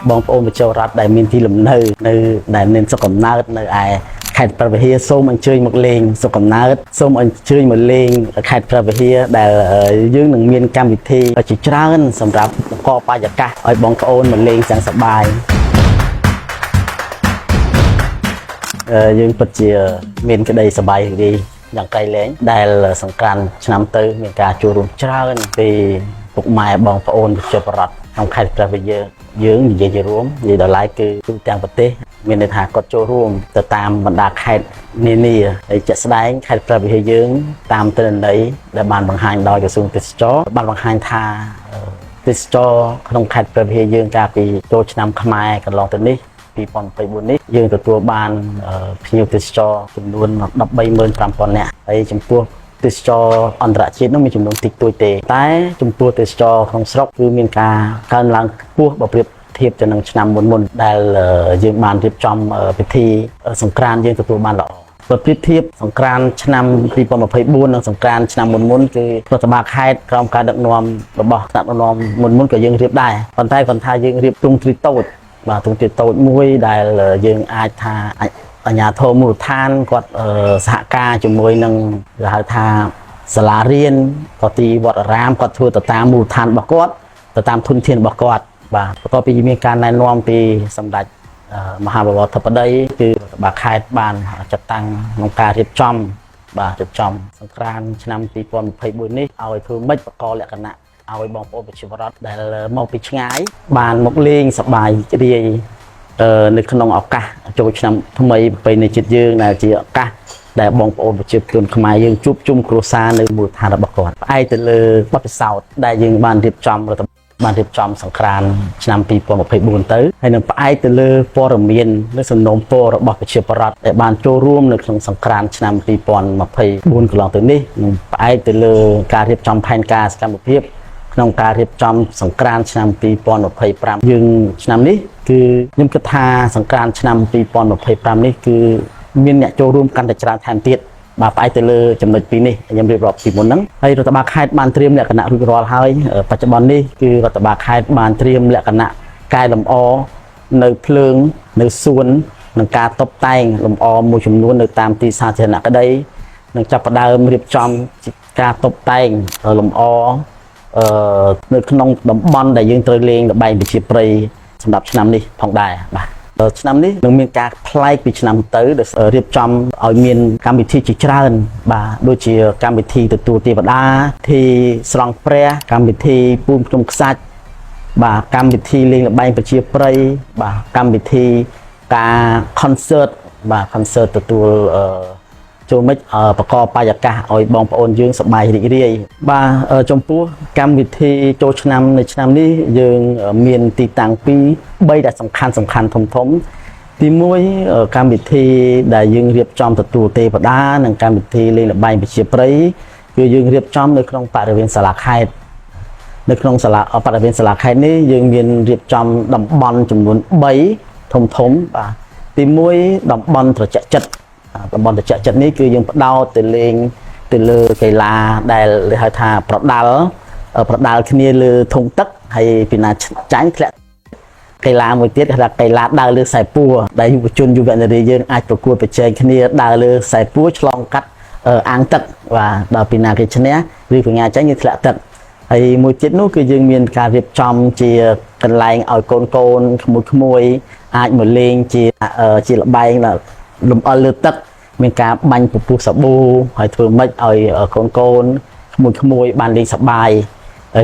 បងប្អូនប្រជាពលរដ្ឋដែលមានទីលំនៅនៅដែលមានស្រុកកំណើតនៅឯខេត្តព្រះវិហារសូមអញ្ជើញមកលេងស្រុកកំណើតសូមអញ្ជើញមកលេងខេត្តព្រះវិហារដែលយើងនឹងមានកម្មវិធីជាច្រើនសម្រាប់បង្កបរិយាកាសឲ្យបងប្អូនមកលេងទាំងសប្បាយយើងពិតជាមានក្តីសប្បាយរីករាយយ៉ាងក្រៃលែងដែលសង្ក្រាន្តឆ្នាំទៅមានការចូលរួមច្រើនពីពុកម៉ែបងប្អូនប្រជាពលរដ្ឋក្នុងខេត្តព្រះវិហារយើងនិយាយជារួមនិយាយដល់ឡែកគឺទូទាំងប្រទេសមានន័យថាគាត់ចូលរួមទៅតាមបណ្ដាខេត្តនានាហើយជាក់ស្ដែងខេត្តព្រះវិហារយើងតាមទិន្នន័យដែលបានបង្ហាញដោយក្រសួងទេសចរណ៍បានបង្ហាញថាទេសចរក្នុងខេត្តព្រះវិហារយើងកាលពីចូលឆ្នាំខ្មែរកន្លងទៅនេះ2024នេះយើងទទួលបានភ្ញៀវទេសចរចំនួន135,000នាក់ហើយចំពោះទេសចរអន្តរជាតិនោះមានចំនួនតិចតួចទេតែចំពោះទេសចរក្នុងស្រុកគឺមានការកើនឡើងខ្ពស់បើប្រៀបធៀបទៅនឹងឆ្នាំមុនមុនដែលយើងបានរៀបចំពិធីសង្ក្រាន្តយើងទទួលបានល្អបើប្រៀបធៀបសង្ក្រាន្តឆ្នាំ2024និងសង្ក្រាន្តឆ្នាំមុនមុនគឺរដ្ឋបាលខេត្តក្រោមការដឹកនាំរបស់ថ្នាក់ដឹកនាំមុនមុនក៏យើងរៀបដែរប៉ុន្តែគាត់ថាយើងរៀបទ្រង់ទ្រាយតូចបាទទ្រង់ទ្រាយតូចមួយដែលយើងអាចថាអាជ្ញាធរមូលដ្ឋានគាត់សហការជាមួយនឹងគេហៅថាសាលារៀនក៏ទីវត្តអារាមគាត់ធ្វើទៅតាមមូលដ្ឋានរបស់គាត់ទៅតាមធនធានរបស់គាត់បាទបន្ទាប់ពីមានការណែនាំពីសម្ដេចមហាបវរធិបតីគឺរដ្ឋបាលខេត្តបានចាត់តាំងក្នុងការរៀបចំបាទរៀបចំសង្ក្រាន្តឆ្នាំ2024នេះឲ្យធ្វើម៉េចបកលក្ខណៈឲ្យបងប្អូនប្រជាពលរដ្ឋដែលមកពីឆ្ងាយបានមកលេងសប្បាយរីករាយនៅក្នុងឱកាសចូលឆ្នាំថ្មីប្រពៃណីជាតិយើងដែលជាឱកាសដែលបងប្អូនប្រជាជនខ្មែរយើងជួបជុំគ្រួសារនៅមូលដ្ឋានរបស់គាត់ផ្អែកទៅលើបទពិសោធន៍ដែលយើងបានរៀបចំរដ្ឋបានរៀបចំសង្ក្រាន្តឆ្នាំ2024ទៅហើយនឹងផ្អែកទៅលើព័ត៌មាននិងសំណូមពររបស់ប្រជាពលរដ្ឋដែលបានចូលរួមនៅក្នុងសង្ក្រាន្តឆ្នាំ2024កន្លងទៅនេះនិងផ្អែកទៅលើការរៀបចំផែនការសកម្មភាពក្នុងការរៀបចំសង្ក្រាន្តឆ្នាំ2025យើងឆ្នាំនេះគឺខ្ញុំគិតថាសង្ក្រាន្តឆ្នាំ2025នេះគឺមានអ្នកចូលរួមកាន់តែច្រើនថែមទៀតបាទផ្អែកទៅលើចំណុចពីរនេះខ្ញុំរៀបរាប់ពីមុនហ្នឹងហើយរដ្ឋបាលខេត្តបានត្រៀមលក្ខណៈរួចរាល់ហើយបច្ចុប្បន្ននេះគឺរដ្ឋបាលខេត្តបានត្រៀមលក្ខណៈកែលម្អនៅភ្លើងនៅសួននិងការតុបតែងលម្អមួយចំនួននៅតាមទីសាធារណៈក្តីនិងចាប់ផ្ដើមរៀបចំការតុបតែងលម្អនៅក្នុងតំបន់ដែលយើងត្រូវលេងល្បែងប្រជាប្រិយសម្រាប់ឆ្នាំនេះផងដែរបាទឆ្នាំនេះនឹងមានការប្លែកពីឆ្នាំទៅដែលរៀបចំឲ្យមានកម្មវិធីជាច្រើនបាទដូចជាកម្មវិធីទទួលទេវតាពិធីស្រង់ព្រះកម្មវិធីពូនភ្នំខ្សាច់បាទកម្មវិធីលេងល្បែងប្រជាប្រិយបាទកម្មវិធីការ concert បាទ concert ទទួលអឺចូលមិចបកបរិយាកាសឲ្យបងប្អូនយើងសប្បាយរីករាយបាទចំពោះកម្មវិធីចូលឆ្នាំនៅឆ្នាំនេះយើងមានទីតាំង2 3ដែលសំខាន់សំខាន់ធំធំទី1កម្មវិធីដែលយើងរៀបចំទទួលទេវតានិងកម្មវិធីលេងល្បែងប្រជាប្រិយគឺយើងរៀបចំនៅក្នុងបរិវេណសាលាខេត្តនៅក្នុងសាលាបរិវេណសាលាខេត្តនេះយើងមានរៀបចំតំបន់ចំនួន3ធំធំបាទទី1តំបន់ត្រជាក់ចិត្តតំបន់ត្រជាក់ចិត្តនេះគឺយើងផ្ដោតទៅលេងទៅលើកីឡាដែលគេហៅថាប្រដាល់ប្រដាល់គ្នាលើធុងទឹកហើយពីណាចាញ់ធ្លាក់កីឡាមួយទៀតគេថាកីឡាដើរលើខ្សែពួរដែលយុវជនយុវនារីយើងអាចប្រកួតប្រជែងគ្នាដើរលើខ្សែពួរឆ្លងកាត់អាងទឹកបាទដល់ពីណាគេឈ្នះឬបញ្ញាចាញ់គេធ្លាក់ទឹកហើយមួយទៀតនោះគឺយើងមានការរៀបចំជាកន្លែងឲ្យកូនកូនក្មួយក្មួយអាចមកលេងជាជាល្បែងលំអិលលើទឹកមានការបាញ់ពពុះសាប៊ូហើយធ្វើម៉េចឲ្យកូនកូនក្មួយក្មួយបានលេងសប្បាយ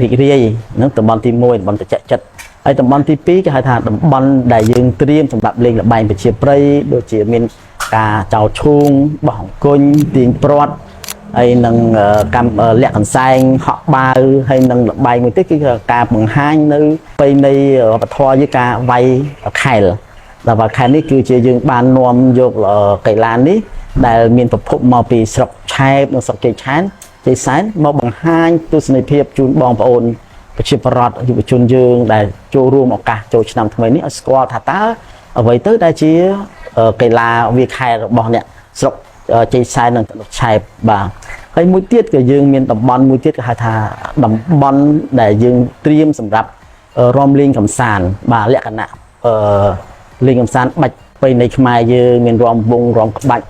រីករាយហ្នឹងតំបន់ទី1តំបន់ត្រជាក់ចិត្តហើយតំបន់ទី2គេហៅថាតំបន់ដែលយើងត្រៀមសម្រាប់លេងល្បែងប្រជាប្រិយដូចជាមានការចោលឈូងបោះអង្គញ់ទាញព្រ័ត្រហើយនឹងកម្មលាក់កន្សែងហក់បាវហើយនឹងល្បែងមួយទៀតគឺការបង្ហាញនៅប្រពៃណីវប្បធម៌យើងការវាយខែលដល់វាយខែលនេះគឺជាយើងបាននាំយកកីឡានេះដែលមានប្រភពមកពីស្រុកឆែបនិងស្រុកជ័យឆែនជ័យសែនមកបង្ហាញទស្សនីយភាពជូនបងប្អូនប្រជាពលរដ្ឋយុវជនយើងដែលចូលរួមឱកាសចូលឆ្នាំថ្មីនេះឲ្យស្គាល់ថាតើអ្វីទៅដែលជាកីឡាវាយខែលរបស់អ្នកស្រុកជ័យសែននិងឆែបបាទហើយមួយទៀតក៏យើងមានតំបន់មួយទៀតគេហៅថាតំបន់ដែលយើងត្រៀមសម្រាប់រំលេងកំសាន្តបាទលក្ខណៈ អឺលេងកំសាន្តបាច់ប្រពៃណីខ្មែរយើងមានរាំវង់រាំក្បាច់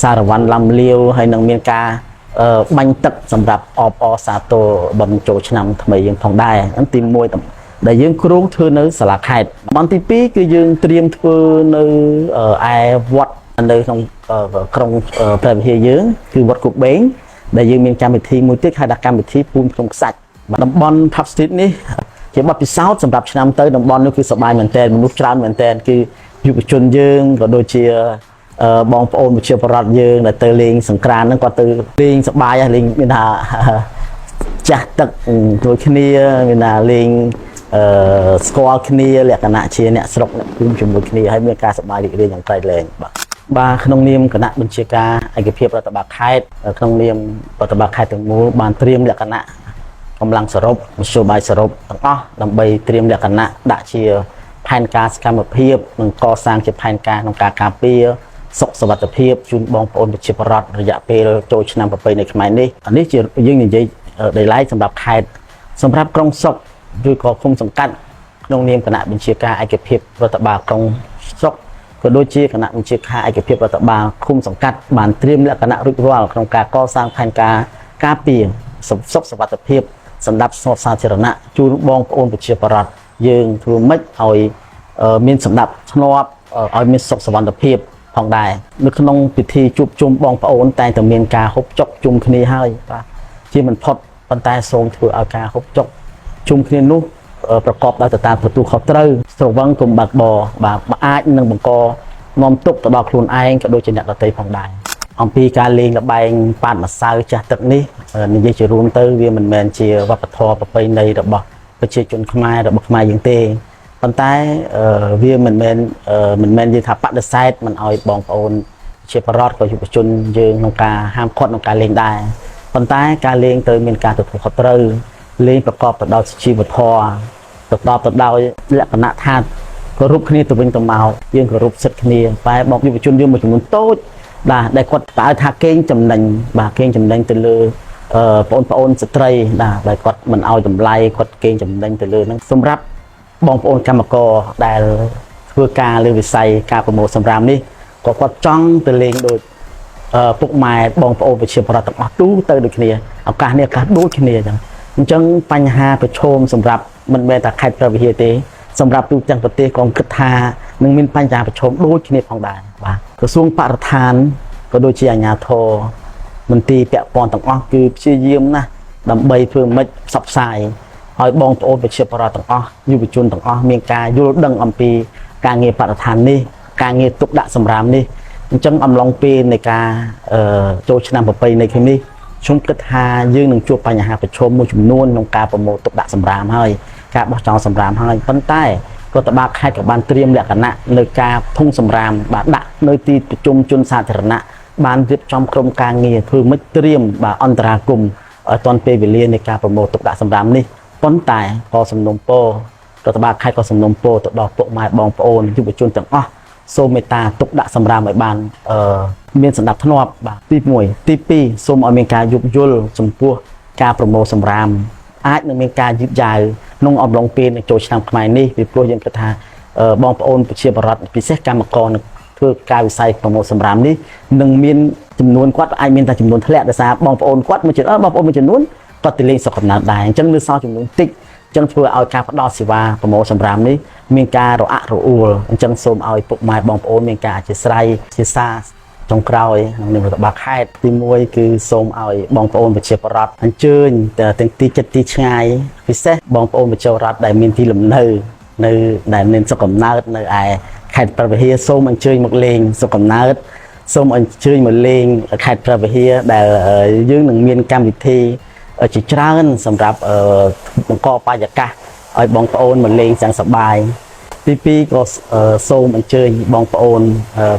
សារវ៉ាន់ឡាំលាវហើយនឹងមានការអឺបាញ់ទឹកសម្រាប់អបអរសាទរបុណ្យចូលឆ្នាំថ្មីយើងផងដែរហ្នឹងទី1ដែលយើងគ្រោងធ្វើនៅសាលាខេត្តតំបន់ទី2គឺយើងត្រៀមធ្វើនៅឯវត្តនៅក្នុងក្រុងព្រះវិហារយើងគឺវត្តគប់បេងដែលយើងមានកម្មវិធីមួយទៀតហៅថាកម្មវិធីពូនភ្នំខ្សាច់តំបន់ Pub Street នេះជាបទពិសោធន៍សម្រាប់ឆ្នាំទៅតំបន់នោះគឺសប្បាយមែនទែនមនុស្សច្រើនមែនទែនគឺយុវជនយើងក៏ដូចជាបងប្អូនប្រជាពលរដ្ឋយើងដែលទៅលេងសង្ក្រានហ្នឹងគាត់ទៅលេងសប្បាយហ៎លេងមានថា ចាស់ទឹកដូចគ្នាមានថាលេងអឺស្គាល់គ្នាលក្ខណៈជាអ្នកស្រុកអ្នកភូមិជាមួយគ្នាហើយមានការសប្បាយរីករាយយ៉ាងក្រៃលែងបាទបាទក្នុងនាមគណៈបញ្ជាការឯកភាពរដ្ឋបាលខេត្តក្នុងនាមរដ្ឋបាលខេត្តទាំងមូលបានត្រៀមលក្ខណៈកម្លាំងសរុបមធ្យោបាយសរុបទាំងអស់ដើម្បីត្រៀមលក្ខណៈដាក់ជាផែនការសកម្មភាពនិងកសាងជាផែនការក្នុងការការពារសុខសុវត្ថិភាពជូនបងប្អូនប្រជាពលរដ្ឋរយៈពេលចូលឆ្នាំប្រពៃណីខ្មែរនេះអានេះជាយើងនិយាយដោយឡែកសម្រាប់ខេត្តសម្រាប់ក្រុងស្រុកឬក៏ឃុំសង្កាត់ក្នុងនាមគណៈបញ្ជាការឯកភាពរដ្ឋបាលក្រុងស្រុកក៏ដូចជាគណៈបញ្ជាការឯកភាពរដ្ឋបាលឃុំសង្កាត់បានត្រៀមលក្ខណៈរួចរាល់ក្នុងការកសាងផែនការការពារសុខសុវត្ថិភាពសម្រាប់ស្នាប់សាធារណៈជូនបងប្អូនប្រជាពលរដ្ឋយើងធ្វើម៉េចឲ្យមានសម្ដាប់ធ្នាប់ឲ្យមានសុខសុវត្ថិភាពផងដែរនៅក្នុងពិធីជួបជុំបងប្អូនតែងតែមានការហូបចុកជុំគ្នាហើយបាទជាមិនផុតប៉ុន្តែសូមធ្វើឲ្យការហូបចុកជុំគ្នានោះប្រកបដោយទៅតាមទទួលខុសត្រូវស្រវឹងកុំបើកបរបាទអាចនឹងបង្កនាំទុកទៅដល់ខ្លួនឯងក៏ដូចជាអ្នកដទៃផងដែរអំពីការលេងល្បែងប៉ាតម្សៅចាស់ទឹកនេះនិយាយជារួមទៅវាមិនមែនជាវប្បធម៌ប្រពៃណីរបស់ប្រជាជនខ្មែររបស់ខ្មែរយើងទេប៉ុន្តែវាមិនមែនមិនមែននិយាយថាបដិសេធមិនឲ្យបងប្អូនជាប្រដ្ឋក៏យុវជនយើងក្នុងការហាមឃាត់ក្នុងការលេងដែរប៉ុន្តែការលេងត្រូវមានការទទួលខុសត្រូវលេងប្រកបទៅដោយសុជីវធម៌ប្រកបទៅដោយលក្ខណៈថាគោរពគ្នាទៅវិញទៅមកយើងគោរពសិទ្ធិគ្នាតែបងយុវជនយើងមួយចំនួនតូចបាទដែលគាត់បើថាកេងចំណេញបាទកេងចំណេញទៅលើបងប្អូនស្ត្រីបាទដែលគាត់មិនឲ្យតម្លៃគាត់កេងចំណេញទៅលើហ្នឹងសម្រាប់បងប្អូនកម្មករដែលធ្វើការលើវិស័យការប្រមូលសម្រាមនេះក៏គាត់ចង់ទៅលេងដូចពុកម៉ែបងប្អូនប្រជាពលរដ្ឋទាំងអស់ទូទៅដូចគ្នាឱកាសនេះឱកាសដូចគ្នាអញ្ចឹងអញ្ចឹងបញ្ហាប្រឈមសម្រាប់មិនមែនតែខេត្តព្រះវិហារទេសម្រាប់ទូទាំងប្រទេសក៏គិតថានឹងមានបញ្ហាប្រឈមដូចគ្នាផងដែរបាទក្រសួងបរិស្ថានក៏ដូចជាអាជ្ញាធរមន្ទីរពាក់ព័ន្ធទាំងអស់គឺព្យាយាមណាស់ដើម្បីធ្វើម៉េចផ្សព្វផ្សាយឲ្យបងប្អូនប្រជាពលរដ្ឋទាំងអស់យុវជនទាំងអស់មានការយល់ដឹងអំពីការងារបរិស្ថាននេះការងារទុកដាក់សម្រាមនេះអញ្ចឹងអំឡុងពេលនៃការចូលឆ្នាំប្រពៃណីគ្នានេះខ្ញុំគិតថាយើងនឹងជួបបញ្ហាប្រឈមមួយចំនួនក្នុងការប្រមូលទុកដាក់សម្រាមហើយការបោះចោលសម្រាមហើយប៉ុន្តែរដ្ឋបាលខេត្តក៏បានត្រៀមលក្ខណៈនៅការធុងសម្រាមបាទដាក់នៅទីប្រជុំជនសាធារណៈបានរៀបចំក្រុមការងារធ្វើម៉េចត្រៀមបាទអន្តរាគមន៍ឲ្យទាន់ពេលវេលានៃការប្រមូលទុកដាក់សម្រាមនេះប៉ុន្តែក៏សំណូមពររដ្ឋបាលខេត្តក៏សំណូមពរទៅដល់ពុកម៉ែបងប្អូនយុវជនទាំងអស់សូមមេត្តាទុកដាក់សម្រាមឲ្យបានអឺមានសណ្ដាប់ធ្នាប់បាទទី1ទី2សូមឲ្យមានការយោគយល់ចំពោះការប្រមូលសម្រាមអាចនឹងមានការយឺតយ៉ាវក្នុងអំឡុងពេលនៃចូលឆ្នាំខ្មែរនេះពីព្រោះយើងគិតថាបងប្អូនប្រជាពលរដ្ឋពិសេសកម្មករនៅធ្វើការវិស័យប្រមូលសម្រាមនេះនឹងមានចំនួនគាត់អាចមានតែចំនួនធ្លាក់ដោយសារបងប្អូនគាត់មួយចំនួនបងប្អូនមួយចំនួនគាត់ទៅលេងស្រុកកំណើតដែរអញ្ចឹងនៅសល់ចំនួនតិចអញ្ចឹងធ្វើឲ្យការផ្ដល់សេវាប្រមូលសម្រាមនេះមានការរអាក់រអួលអញ្ចឹងសូមឲ្យពុកម៉ែបងប្អូនមានការអធ្យាស្រ័យជាសារចុងក្រោយក្នុងនាមរដ្ឋបាលខេត្តទី1គឺសូមឲ្យបងប្អូនប្រជាពលរដ្ឋអញ្ជើញទាំងទីចិត្តទីឆ្ងាយពិសេសបងប្អូនប្រជាពលរដ្ឋដែលមានទីលំនៅនៅដែលមានស្រុកកំណើតនៅឯខេត្តព្រះវិហារសូមអញ្ជើញមកលេងស្រុកកំណើតសូមអញ្ជើញមកលេងខេត្តព្រះវិហារដែលយើងនឹងមានកម្មវិធីជាច្រើនសម្រាប់បង្កបរិយាកាសឲ្យបងប្អូនមកលេងយ៉ាងសប្បាយទី2ក៏សូមអញ្ជើញបងប្អូន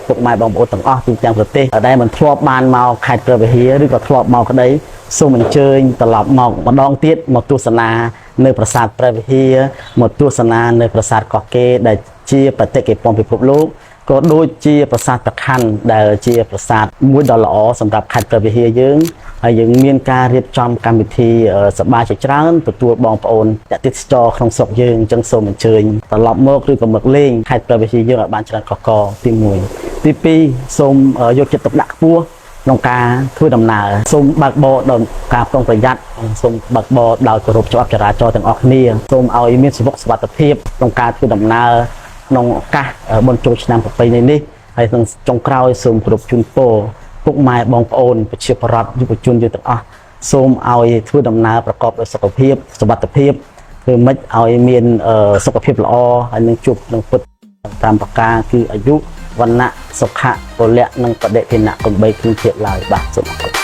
ពុកម៉ែបងប្អូនទាំងអស់ទូទាំងប្រទេសដែលមិនធ្លាប់បានមកខេត្តព្រះវិហារឬក៏ធ្លាប់មកក្តីសូមអញ្ជើញត្រឡប់មកម្ដងទៀតមកទស្សនានៅប្រាសាទព្រះវិហារមកទស្សនានៅប្រាសាទកោះកេរដែលជាបេតិកភណ្ឌពិភពលោក ក៏ដូចជាប្រាសាទព្រះខ័នដែលជាប្រាសាទមួយដ៏ល្អសម្រាប់ខេត្តព្រះវិហារយើងហើយយើងមានការរៀបចំកម្មវិធីសប្បាយជាច្រើនទទួលបងប្អូនអ្នកទេសចរក្នុងស្រុកយើងអញ្ចឹងសូមអញ្ជើញត្រឡប់មកឬក៏មកលេងខេត្តព្រះវិហារយើងឲ្យបានច្រើនកកទី1ទី2សូមយកចិត្តទុកដាក់ខ្ពស់ក្នុងការធ្វើដំណើរសូមបើកបរដោយការប្រុងប្រយ័ត្នសូមបើកបរដោយគោរពច្បាប់ចរាចរណ៍ទាំងអស់គ្នាសូមឲ្យមានសុខសុវត្ថិភាពក្នុងការធ្វើដំណើរក្នុងឱកាសបុណ្យចូលឆ្នាំប្រពៃណីនេះហើយក្នុងចុងក្រោយសូមគោរពជូនពរពុកម៉ែបងប្អូនប្រជាពលរដ្ឋយុវជនយើងទាំងអស់សូមឲ្យធ្វើដំណើរប្រកបដោយសុខភាពសុវត្ថិភាពធ្វើម៉េចឲ្យមានសុខភាពល្អហើយនឹងជួបនឹងពុទ្ធតាមប្រការគឺអាយុវណ្ណៈសុខៈពលៈនិងបដិភិណៈកំបីគ្មានភាពឡើយបាទសូមអរគុណ។